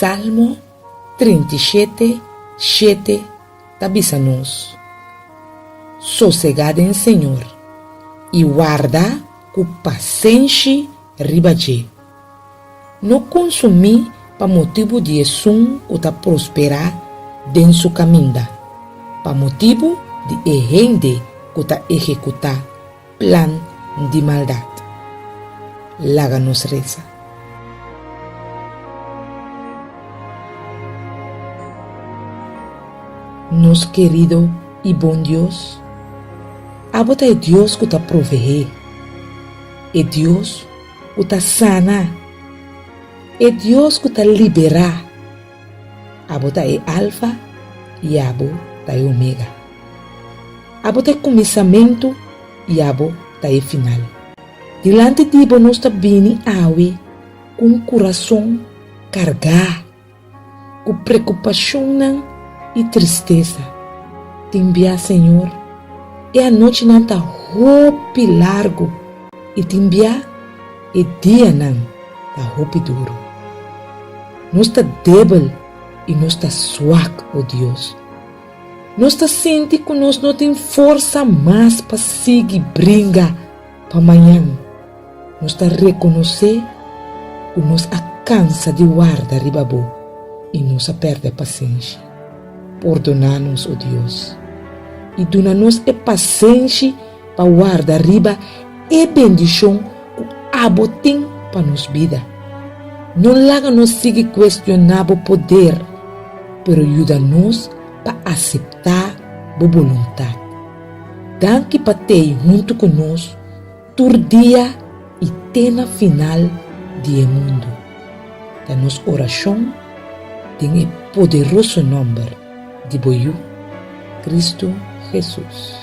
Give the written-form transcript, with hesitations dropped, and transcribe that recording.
Salmo 37, 7 ta bisa nos, Sosegá den Señor i warda ku pasenshi riba dje. No konsumí pa motibu di esun ku ta prosperá den su kaminda, pa motibu di e hende ku ta ehekutá plan di maldat. Laga nos resa. Nos kerido i bon Dios, abo ta e Dios ku ta proveé, e Dios ku ta sana, e Dios ku ta liberá. Abo ta e Alfa i abo ta e Omega. Abo ta e kuminsamentu i abo ta e final. Dilanti di bo nos ta bini awe ku un kurason kargá ku preokupashonnan i tristesa. Tin bia, Señor, e anochinan ta hopi largu i tin bia e dianan ta hopi duru. Nos ta debel i nos ta swak, o Dios. Nos ta sinti ku nos no tin forsa mas pa sigui bringa pa mañan. Nos ta rekonosé ku nos a kansa di warda riba bo i nos a pèrdè pasenshi. Pordoná nos, o Dios, i duna nos e pasenshi pa warda riba e bendishon ku abo tin pa nos bida. No laga nos sigui kuestioná bo poder, pero yuda nos pa aseptá bo boluntat. Danki pa t'ei huntu ku nos tur dia i te na final di e mundu. Ta nos orashon den e poderoso nòmber di bo Yu, Kristu Hesus.